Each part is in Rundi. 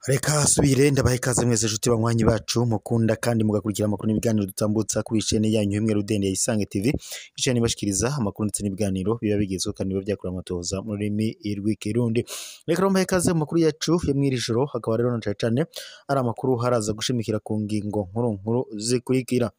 Reka subire ndabahe ikaze mwese nshuti banywanyi bacu mukunda kandi mugakurikira amakuru n'ibiganiro dutambutsa kuri chaîne yanyu imwe rudende ya Isange TV, chaîne ibashikiriza amakuru ndetse n'ibiganiro biba bigezweho kandi biba byakura amatohoza mu rurimi rw'ikirundi. Reka mbahe ikaze mu makuru yacu yo mw'iri joro, hakaba rero na cane cane ari amakuru haraza gushimikira ku ngingo nkuru nkuru zikurikira.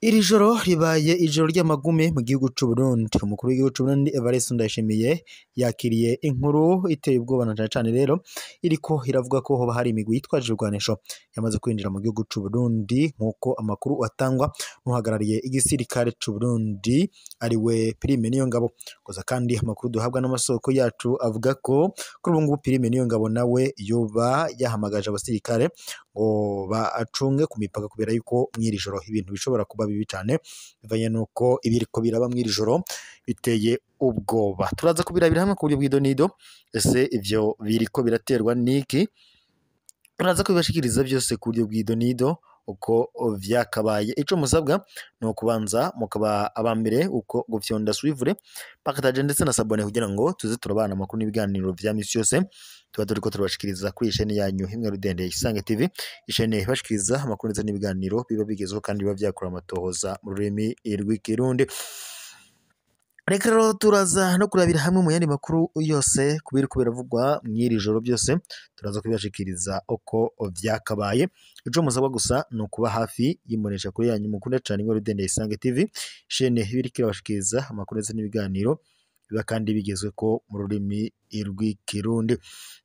Iri joro ribaye ijoro ry'amagume mu gihugu c'u Burundi. Umukuru w'igihugu c'u Burundi Evariste Ndayishimiye yakiriye inkuru iteye ubwoba na cane cane rero iriko iravuga ko hoba hari imigwi yitwaje ibigwanisho yamaze kwinjira mu gihugu c'u Burundi, nk'uko amakuru atangwa n'uhagarariye igisirikare c'u Burundi ariwe Prime Niyongabo. Gusa kandi amakuru duhabwa n'amasoko yacu avuga ko kuri ubu ngubu Prime Niyongabo nawe yoba yahamagaje abasirikare ngo bacunge ku mipaka kubera yuko mw'iri joro ibintu bishobora kuba bibi cane bivanye nuko ibiriko biraba mw'iri joro biteye ubwoba. Turaza kubirabira hamwe ku buryo bw'idonido, ese ivyo biriko biraterwa niki? Turaza kubibashikiriza byose ku buryo bw'idonido uko vyakabaye. Ico musabwa ni ukubanza mukaba abambere uko gufyonda suivre, partage ndetse na sabone kugira ngo tuze turabana amakuru n'ibiganiro vya misi yose tuba turiko turabashikiriza kuri chaîne yanyu imwe rudende Isange TV, chaîne ibashikiriza amakuru ndetse n'ibiganiro biba bigezweho kandi biba vyakura amatohoza mu rurimi rw'ikirundi. Reka rero turaza no kurabira hamwe mu yandi makuru yose kubiriko biravugwa mw'iri joro byose turaza kubibashikiriza uko vyakabaye. Ico musabwa gusa ni ukuba hafi y'imbonesha kuri yanyu mukunda cane imwe rudende Isange TV, chaîne ibiriko irabashikiriza amakuru ndetse n'ibiganiro biba kandi bigezweko mu rurimi rw'ikirundi.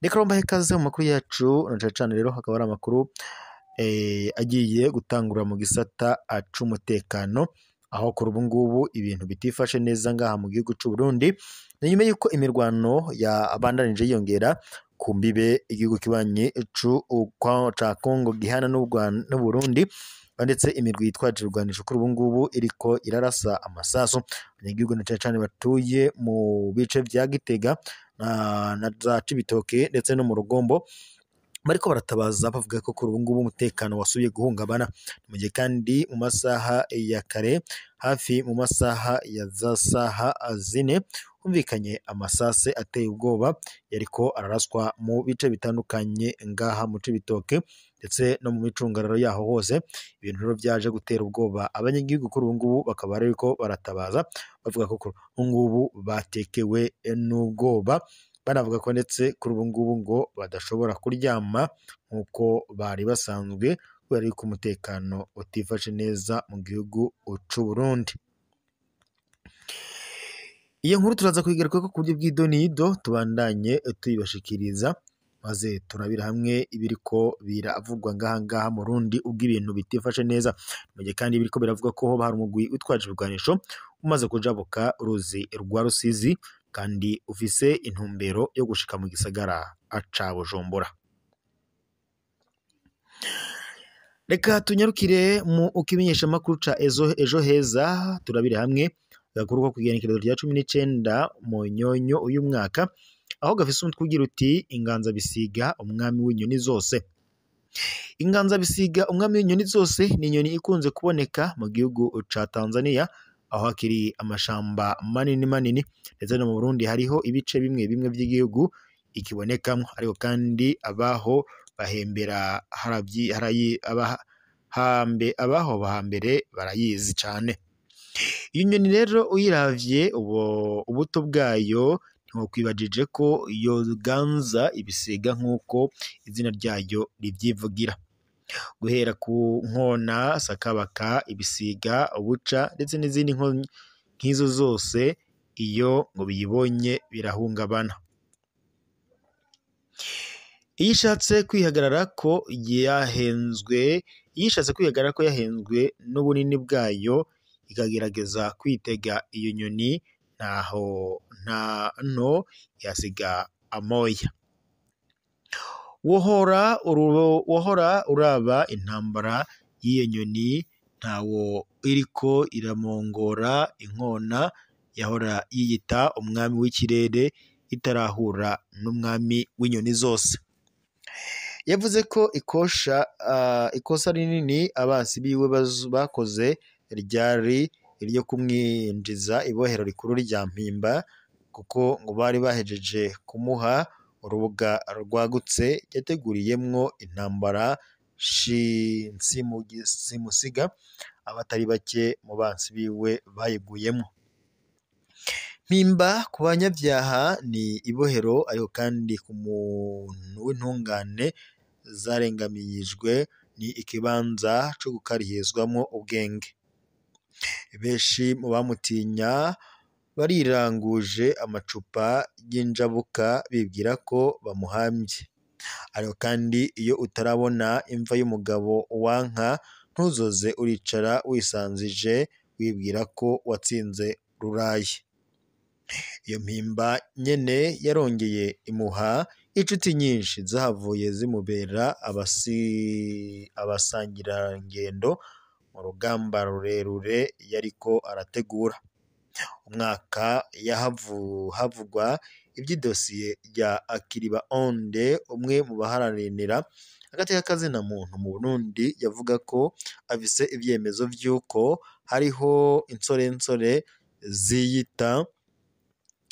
Reka rero mbahe ikaze mu makuru yacu na cane cane rero hakaba hari amakuru agiye gutangura mu gisata c'umutekano, aho kuri ubu ngubu ibintu bitifashe neza ngaha mu gihugu c'u Burundi, ni nyuma yuko imirwano yabandanije yiyongera ku mbibe igihugu kibanyi ca Congo gihana n'u Burundi, ndetse imirwi yitwaje ibigwanisho kuri ubu ngubu iriko irarasa amasasu abanyagihugu na cane cane batuye mu bice vya Gitega na za Cibitoke ndetse no mu Rugombo, bariko baratabaza bavuga ko kuri ubu ngubu umutekano wasubiye guhungabana. Mu gihe kandi mu masaha ya kare hafi mu masaha ya za saha zine humvikanye amasase ateye ubwoba yariko araraswa mu bice bitandukanye ngaha mu Cibitoke ndetse no mu micungararo yaho hose. Ibintu rero vyaje gutera ubwoba abanyagihugu kuri ubu ngubu bakaba bariko baratabaza bavuga ko kuri ubu ngubu batekewe n'ubwoba, banavuga ko ndetse kuri ubu ngubu ngo badashobora kuryama nk'uko bari basanzwe kubera yuko umutekano utifashe neza mu gihugu c'u Burundi. Iyo nkuru turaza kuyigarukako ku buryo bw'idonido tubandanye tuyibashikiriza, maze turabira hamwe ibiriko biravugwa ngaha ngaha mu Burundi ubwo ibintu bitifashe neza. Mu gihe kandi ibiriko biravugwa ko hoba hari umugwi witwaje ibigwanisho umaze kujabuka uruzi rwa Rusizi kandi ufise intumbero yo gushika mu gisagara ca Bujumbura. Reka tunyarukire mu kimenyeshamakuru ca Ejo Heza turabire hamwe agakuru ko kw'igenekerezo rya 19 mu Nyonyo uyu mwaka, aho gafise umutwe ugira uti Inganza bisiga umwami w'inyoni zose. Inganza bisiga umwami w'inyoni zose ni inyoni ikunze kuboneka mu gihugu ca Tanzania, aho hakiri amashamba manini manini, ndetse no mu Burundi hariho ibice bimwe bimwe vy'igihugu ikibonekamwo, ariko kandi abaho bahembera abaho bahambere barayizi cane. Iyo nyoni rero uyiravye ubuto bwayo ntiwokwibajije ko yoganza ibisiga nk'uko izina ryayo rivyivugira. Guhera ku nkona, sakabaka, ibisiga, ubuca ndetse n'izindi nk'izo zose, iyo ngo biyibonye birahungabana. Iyo ishatse kwihagarara ko yahenzwe, iyo ishatse kwihagarara ko yahenzwe n'ubunini bwayo ikagerageza kwitega iyo nyoni, ntaho nta nto yasiga amoya. Wohora uraba intambara y'iyo nyoni, ntawo iriko iramongora inkona yahora yiyita umwami w'ikirere itarahura n'umwami w'inyoni zose. Yavuze ko ikosa rinini abansi biwe bakoze ryari iryo kumwinjiza ibohero rikuru rya Mpimba, kuko ngo bari bahejeje kumuha urubuga rwagutse yateguriyemwo intambara simusiga abatari bake mu bansi biwe bayiguyemwo. Mpimba ku banyabyaha ni ibohero, ariko kandi ku muntu w'intungane zarenganijwe ni ikibanza co gukarihirizwamwo ubwenge. Benshi mu bamutinya bariranguje amacupa y'injabuka bibwira ko bamuhamvye. Ariko kandi iyo utarabona imva y'umugabo wanka, ntuzoze uricara wisanzije wibwira ko watsinze rurayi. Iyo Mpimba nyene yarongeye imuha inshuti nyinshi zahavuye zimubera abasangirangendo mu rugamba rurerure yariko arategura. Umwaka havugwa ivy'idosiye rya Akiriba Onde, umwe mu baharanira agateka kazina muntu mu Burundi, yavuga ko afise ivyemezo vy'uko hariho insorensore ziyita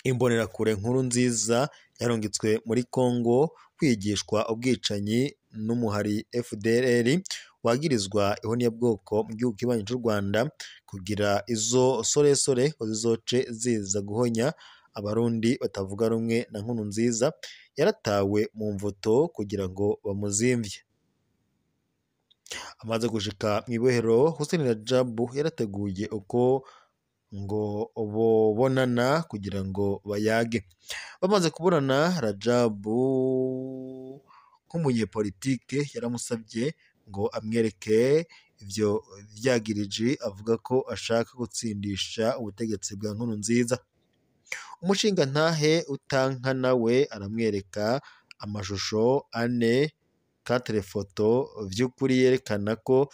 imbonerakure nkuru nziza yarungitswe muri Kongo kwigishwa ubwicanyi n'umuhari FDLR wagirizwa ihonyabwoko mu gihugu kibanyi c'u Rwanda, kugira izo soresore ngo zizoce ziza guhonya abarundi batavuga rumwe na Nkurunziza, yaratawe mu mvuto kugira ngo bamuzimvye. Amaze gushika mw'ibohero, Hussein Rajabu yarateguye uko ngo bobonana kugira ngo bayage. Bamaze kubonana, Rajabu nk'umunyepolitike yaramusavye ngo amwereke ivyo vyagiriji avuga ko ashaka gutsindisha ubutegetsi bwa Nkurunziza. Umushingantahe utanka nawe aramwereka amashusho ane quatre photo vy'ukuri yerekana ko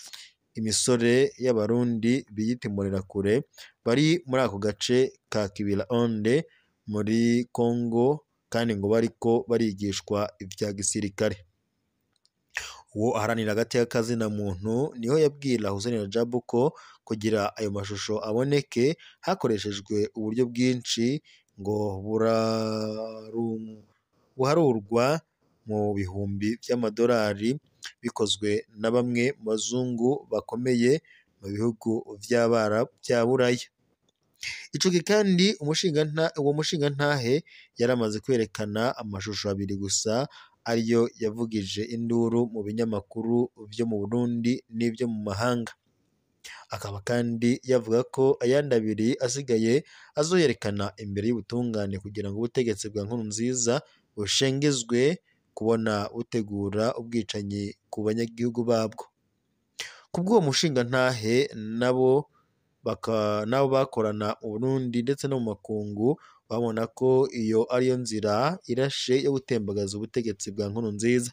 imisore y'abarundi biyita imbonerakure bari muri ako gace ka Kibira Onde muri Kongo, kandi ngo bariko barigishwa ivya gisirikare. Uwo aharanira agateka kazina muntu niho yabwira Hussein Rajabu ko kugira ayo mashusho aboneke hakoreshejwe uburyo bwinshi ngo buharurwa mu bihumbi vy'amadolari, bikozwe na bamwe mu bazungu bakomeye mu bihugu vya Buraya. Ico gihe kandi uwo mushingantahe yaramaze kwerekana amashusho abiri gusa ariyo yavugije induru mu binyamakuru vyo mu Burundi n'ivyo mu mahanga. Akaba kandi yavuga ko ayandi abiri asigaye azoyerekana imbere y'ubutungane kugira ngo ubutegetsi bwa Nkurunziza bushengezwe kubona butegura ubwicanyi ku banyagihugu babwo. Kubw'uwo mushingantahe nabo bakorana mu Burundi ndetse no mu makungu babona ko iyo ariyo nzira irashe yo gutembagaza ubutegetsi bwa Nkurunziza.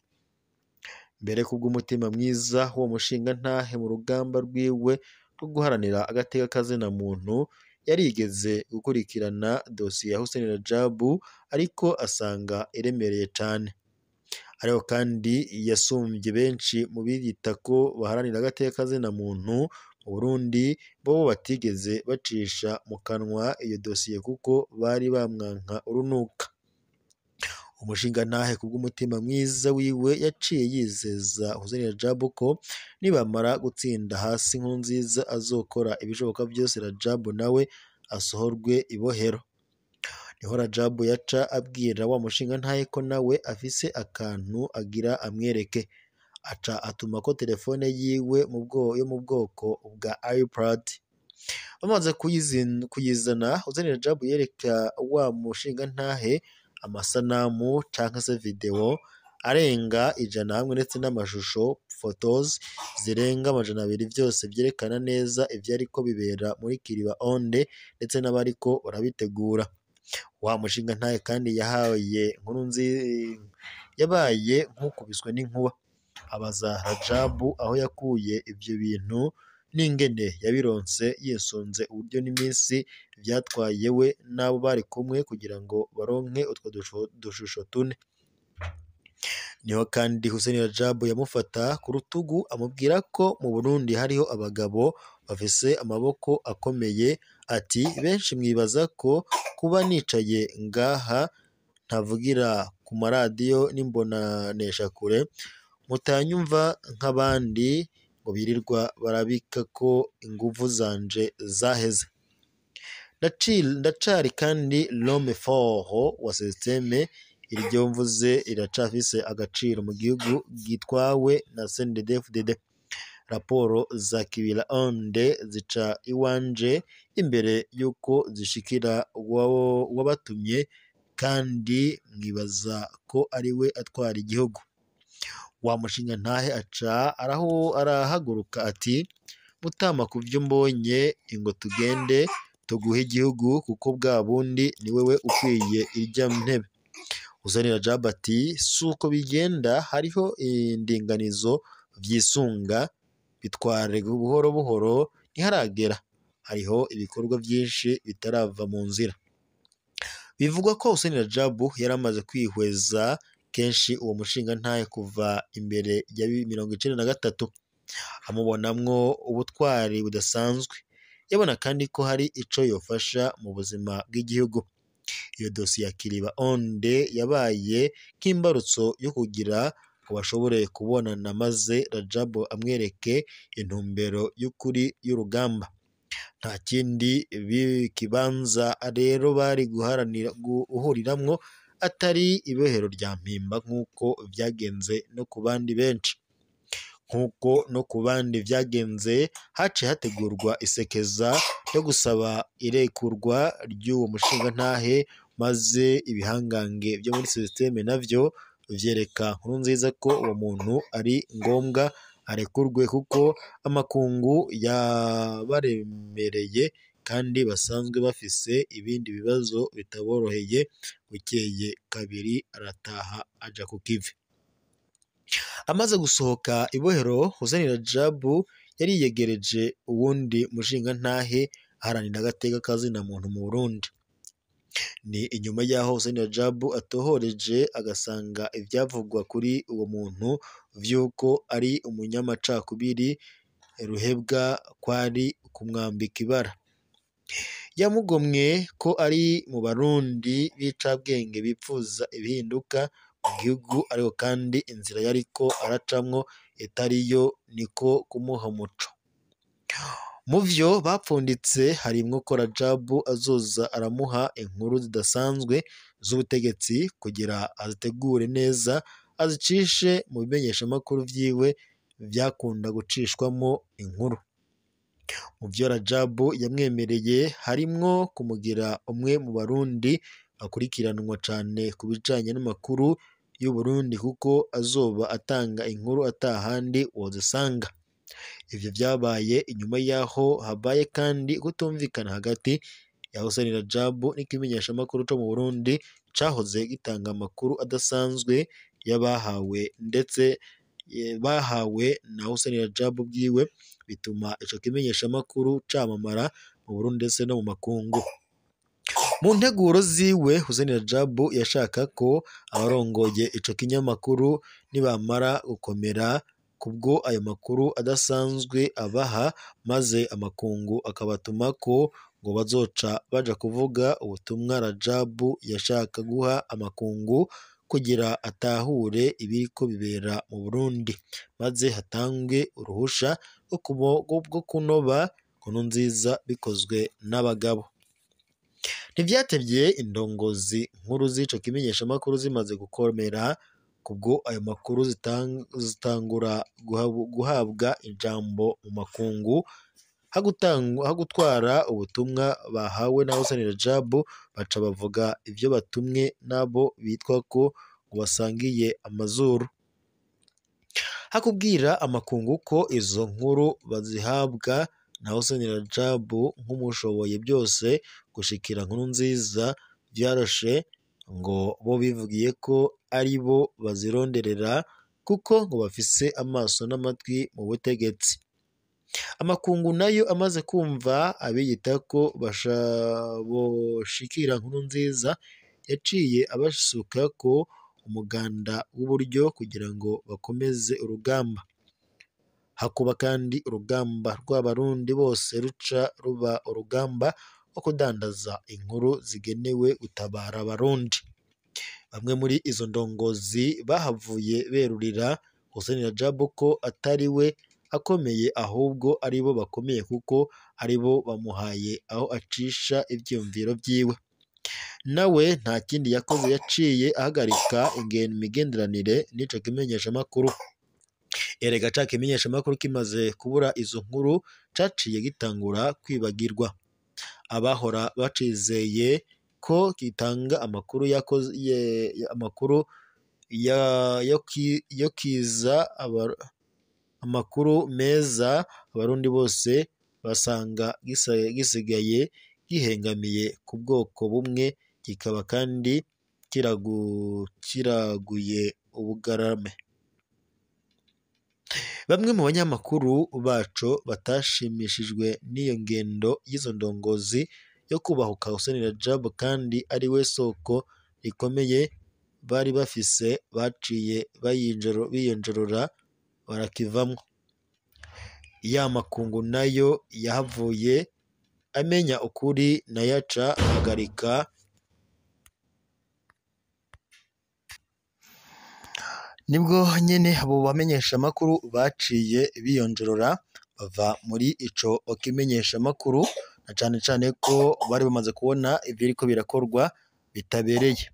Mbere kubw'umutima mwiza w'uwo mushingantahe mu rugamba rwiwe rwo guharanira agateka kazina muntu, yarigeze gukurikirana dosiye ya Hussein Rajabu ariko asanga iremereye cane. Ariko kandi yasumvye benshi mu biyita ko baharanira agateka kazina muntu mu Burundi, bobo batigeze bacisha mu kanwa iyo dosiye kuko bari bamwanka urunuka. Umushingantahe kubw'umutima mwiza wiwe yaciye yizeza Hussein Rajabu ko nibamara gutsinda hasi Nkurunziza azokora ibishoboka vyose Rajabu nawe asohorwe ibohero. Niho Rajabu yaca abwira wa mushingantahe ko nawe afise akantu agira amwereke. Aca atumako telefone yiwe yo mu bwoko bwa iPad. Bamaze kuyizana, Hussein Rajabu yereka wa mushingantahe amasanamu canke se video arenga 100 hamwe ndetse n'amashusho photos zirenga 200, vyose vyerekana neza ivyariko bibera muri Kiriba Onde ndetse n'abariko barabitegura. Wa mushingantahe kandi yahaye yabaye nk'ukubiswe n'inkuba, abaza Rajabu aho yakuye ivyo bintu n'ingene yabironse yisunze uburyo n'iminsi vyatwaye we n'abo bari kumwe kugira ngo baronke utwo dushusho tune. Niho kandi Hussein Rajabu yamufata ku rutugu amubwira ko mu Burundi hariho abagabo bafise amaboko akomeye, ati benshi mwibaza ko kuba nicaye ngaha ntavugira ku maradiyo n'imboneshakure mutanyumva nk'abandi ngo birirwa barabika ko inguvu zanje zaheze. Ndacari kandi l'homme fort wa système, iryo mvuze riracafise agaciro mu gihugu gitwawe na CNDD-FDD. Raporo za Kibira Onde zica iwanje imbere y'uko zishikira uwabatumye, kandi mwibaza ko ariwe atwara igihugu. Wa mushingantahe aca arahaguruka ati mutama kuvyo mbonye ingo tugende tuguhe igihugu kuko bwa bundi ni wewe ukwiye irya ntebe. Hussein Rajab ati suko bigenda, hariho indinganizo vyisunga, bitware buhoro buhoro ntiharagera, hariho ibikorwa vyinshi bitarava mu nzira. Bivugwa ko Hussein Rajab yaramaze kwihweza kenshi uwo mushingantahe kuva imbere ya 1993, amubonamwo ubutwari budasanzwe. Yabona kandi ko hari ico yofasha mu buzima bw'igihugu. Iyo dosiye ya Kiriba Onde yabaye nk'imbarutso yo kugira ngo bashobore kubonana maze Rajab amwereke intumbero y'ukuri y'urugamba. Nta kindi kibanza rero bari guharanira guhuriramwo atari ibohero rya Mpimba nk'uko vyagenze no ku bandi benshi. Nk'uko no ku bandi vyagenze, haciye hategurwa isekeza ryo gusaba irekurwa ry'uwo mushingantahe, maze ibihangange vyo muri systeme navyo vyereka Nkurunziza ko uwo muntu ari ngombwa arekurwe kuko amakungu yabaremereye kandi basanzwe bafise ibindi bibazo bitaboroheye. Bukeye kabiri arataha aja ku kivi. Amaze gusohoka ibohero, Hussein Rajab yariyegereje uwundi mushingantahe aharanira agateka ka zina muntu mu Burundi. Ni inyuma y'aho Hussein Rajab atohoreje agasanga ivyavugwa kuri uwo muntu vy'uko ari umunyamacakubiri ruhebwa kwari kumwambika ibara. Yamugomwe ko ari mu Barundi b'icabwenge bipfuza ibihinduka mu gihugu, ariko kandi inzira yariko aracamwo itariyo, niko kumuha umuco. Mu vyo bapfunditse harimwo ko Rajab azoza aramuha inkuru zidasanzwe z'ubutegetsi kugira azitegure neza azicishe mu bimenyeshamakuru vyiwe vyakunda gucishwamwo inkuru. Mu vyo Rajab yamwemereye harimwo kumugira umwe mu Barundi akurikiranwa cane ku bijanye n'amakuru y'Uburundi kuko azoba atanga inkuru atahandi wozisanga. Ivyo vyabaye inyuma y'aho habaye kandi kutumvikana hagati ya Hussein Rajab n'ikimenyeshamakuru co mu Burundi cahoze gitanga amakuru adasanzwe y'abahawe ndetse bahawe na Hussein Rajab bwiwe, bituma ico kimenyeshamakuru camamara mu Burundi ndetse no mu makungu. Mu nteguro ziwe, Hussein Rajab yashaka ko abarongoye ico kinyamakuru nibamara gukomera kubwo ayo makuru adasanzwe abaha, maze amakungu akabatumako ngo bazoca baja kuvuga ubutumwa Rajab yashaka guha amakungu kugira atahure ibiriko bibera mu Burundi, maze hatangwe uruhusha rwo kunoba Nkurunziza bikozwe n'abagabo. Ntivyatevye indongozi nkuru z'ico kimenyeshamakuru zimaze gukomera kubwo ayo makuru zitangura guhabwa ijambo mu makungu, hagutwara ubutumwa bahawe na Hussein Rajab, baca bavuga ivyo batumwe n'abo bitwa ko ngo basangiye amazuru. Hakubwira amakungu ko izo nkuru bazihabwa na Hussein Rajab nk'umushoboye byose gushikira Nkurunziza vyaroshe, ngo bo bivugiye ko ari bo bazironderera kuko ngo bafise amaso n'amatwi mu butegetsi. Amakungu nayo amaze kumva abiyita ko boshikira Nkurunziza, yaciye abasuka ko umuganda w'uburyo kugira ngo bakomeze urugamba. Hakuba kandi urugamba rw'abarundi bose ruca ruba urugamba rwo kudandaza inkuru zigenewe gutabara abarundi. Bamwe muri izo ndongozi bahavuye berurira Hussein Rajabu ko atari we akomeye ahubwo aribo bakomeye kuko aribo bamuhaye aho acisha ivyiyumviro vyiwe. Nawe nta kindi yakoze, yaciye ahagarika imigenderanire n'ico kimenyeshamakuru. Erega ca kimenyeshamakuru kimaze kubura izo nkuru caciye gitangura kwibagirwa. Abahora bacizeye ko gitanga amakuru amakuru yo kiza amakuru meza, abarundi bose basanga gisigaye gihengamiye ku bwoko bumwe, kikaba kandi kiraguye ubugarame. Bamwe mu banyamakuru baco batashimishijwe n'iyo ngendo y'izo ndongozi yo kubahuka Hussein Rajabu kandi ari we soko rikomeye bari bafise, baciye biyonjorora barakivamwo. Ya makungu nayo yahavuye amenya ukuri nayo aca ahagarika. Nibwo nyene abo bamenyeshamakuru baciye biyonjorora bava muri ico kimenyeshamakuru, na cane cane ko bari bamaze kubona ivyiriko birakorwa bitabereye.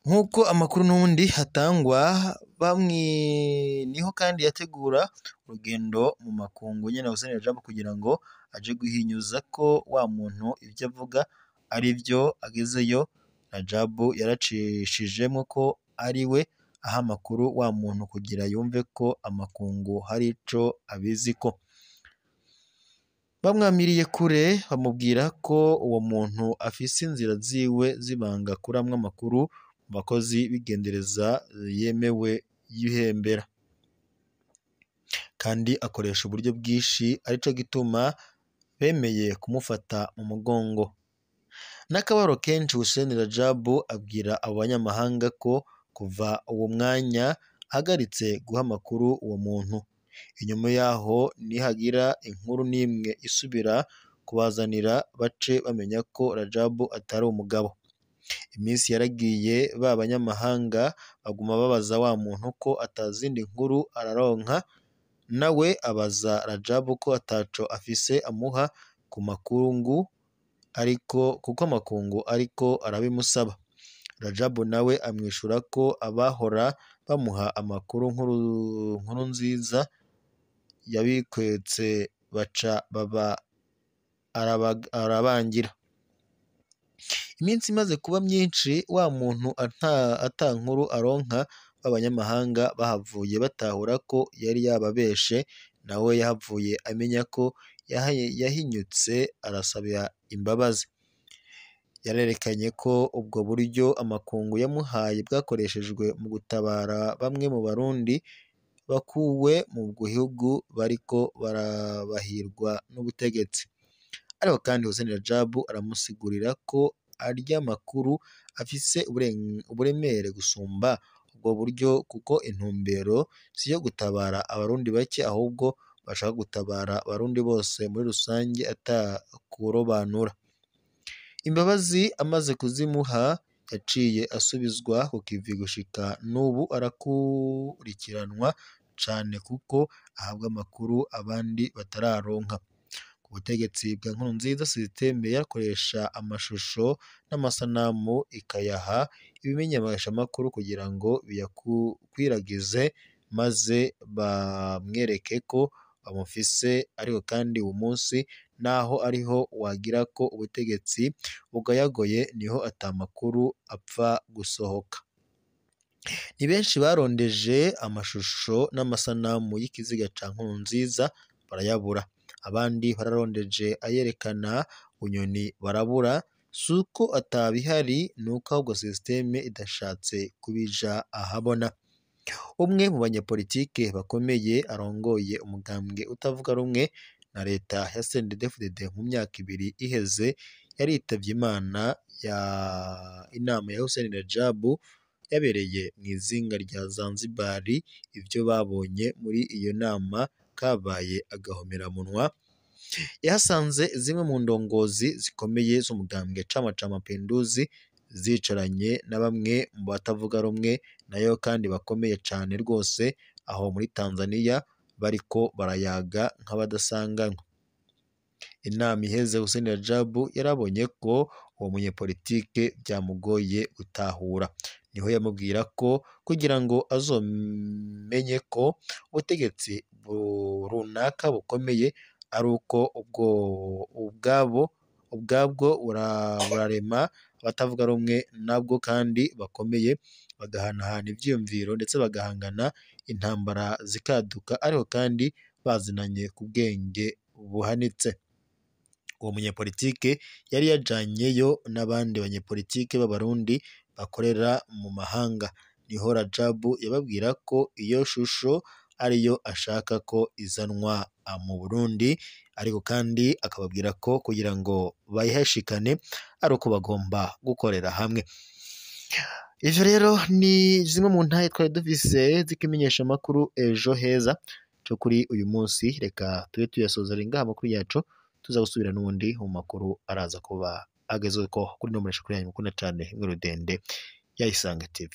Nk'uko amakuru n'ubundi hatangwa, bamwe niho kandi yategura urugendo mu makungu nyene Hussein Rajabu kugira ngo aje guhinyuza ko wa muntu ivyo avuga ari vyo. Agezeyo Rajabu yaracishijemwo ko ari we aha amakuru wa muntu kugira yumve ko amakungu hari ico abiziko. Bamwamiriye kure bamubwira ko uwo muntu afise inzira ziwe z'ibanga akuramwo amakuru mu bakozi b'igendereza yemewe yihembera, kandi akoresha uburyo bwinshi, arico gituma bemeye kumufata mu mugongo. N'akababaro kenshi Hussein Rajabu abwira abo banyamahanga ko kuva uwo mwanya ahagaritse guha amakuru uwo muntu. Inyuma yaho nihagira inkuru n'imwe isubira kubazanira bace bamenya ko Rajabu atari umugabo. Iminsi yaragiye, ba banyamahanga baguma babaza wa muntu ko atazindi nkuru araronka, nawe abaza Rajabu ko ataco afise amuha ku makungu, ariko kuko amakungu ariko arabimusaba. Rajabu nawe amwishura ko abahora bamuha amakuru nkuru nziza yabikwetse baca baba arabangira. Iminsi imaze kuba myinshi, wa muntu ata nkuru aronka, b'abanyamahanga bahavuye batahura ko yari yababeshe, nawe yahavuye amenya ko yahinyutse arasaba imbabazi. Yarerekanye ko ubwo buryo amakungu yamuhaye bwakoreshejwe mu gutabara bamwe mu barundi bakuwe mu gihugu bariko barabahirwa n'ubutegetsi. Ariko kandi Hussein Rajabu aramusigurira ko arya makuru afise uburemere gusumba ubwo buryo, kuko intumbero si iyo gutabara abarundi bake ahubwo bashaka gutabara abarundi bose muri rusange atakurobanura. Imbabazi amaze kuzimuha yaciye asubizwa ku kivi, gushika n'ubu arakurikiranwa cane kuko ahabwa amakuru abandi batararonka. Ku butegetsi bwa Nkurunziza, sisiteme yakoresha amashusho n'amasanamu ikayaha ibimenyeshamakuru kugira ngo biyakwiragize maze bamwereke ko bamufise. Ariko kandi uwo munsi naho ariho wagira ko ubutegetsi bugoyagoye, niho ata makuru apfa gusohoka. Ni benshi barondeje amashusho n'amasanamu y'ikiziga ca Nkurunziza barayabura, abandi bararondeje ayerekana Bunyoni barabura. Suko atabihari, nuko ahubwo sisiteme idashatse kubija ahabona. Umwe mu banyepolitike bakomeye arongoye umugambwe utavuga rumwe na leta ya CNDD-FDD mu myaka ibiri iheze yaritavye Imana. Ya inama ya Hussein Rajabu yabereye mu izinga rya Zanzibar. Ivyo babonye muri iyo nama kabaye agahomeramunwa. Yahasanze zimwe mu ndongozi zikomeye z'umugambwe Chama cha Mapinduzi zicaranye na bamwe mu batavuga rumwe nayo kandi bakomeye cane rwose aho muri Tanzania, bariko barayaga nk'abadasanganywe. Inama iheze, Hussein Rajabu yarabonye ko uwo munyepolitike byamugoye gutahura. Niho yamubwira ko kugira ngo azomenye ko ubutegetsi runaka bukomeye ari uko ubwo ubwabo ubwabwo burarema abatavuga rumwe nabwo kandi bakomeye, bagahanahana ivyiyumviro ndetse bagahangana, intambara zikaduka, ariko kandi bazinanye ku bwenge buhanitse. Uwo munyepolitike yari yajanyeyo n'abandi banyepolitike b'Abarundi bakorera mu mahanga. Niho Rajabu yababwira ko iyo shusho ariyo ashaka ko izanwa mu Burundi, ariko kandi akababwira ko kugira ngo bayihashikane ari uko bagomba gukorera hamwe. Ivyo rero ni zimwe mu ntahe twari dufise z'ikimenyeshamakuru Ejo Heza co kuri uyu munsi. Reka tube tuyasoza ngaha amakuru yacu, tuza gusubira n'ubundi mu makuru araza kuba agezweko kuri ino mboneshakure yanyu mukunda cane imwe rudende ya Isange TV.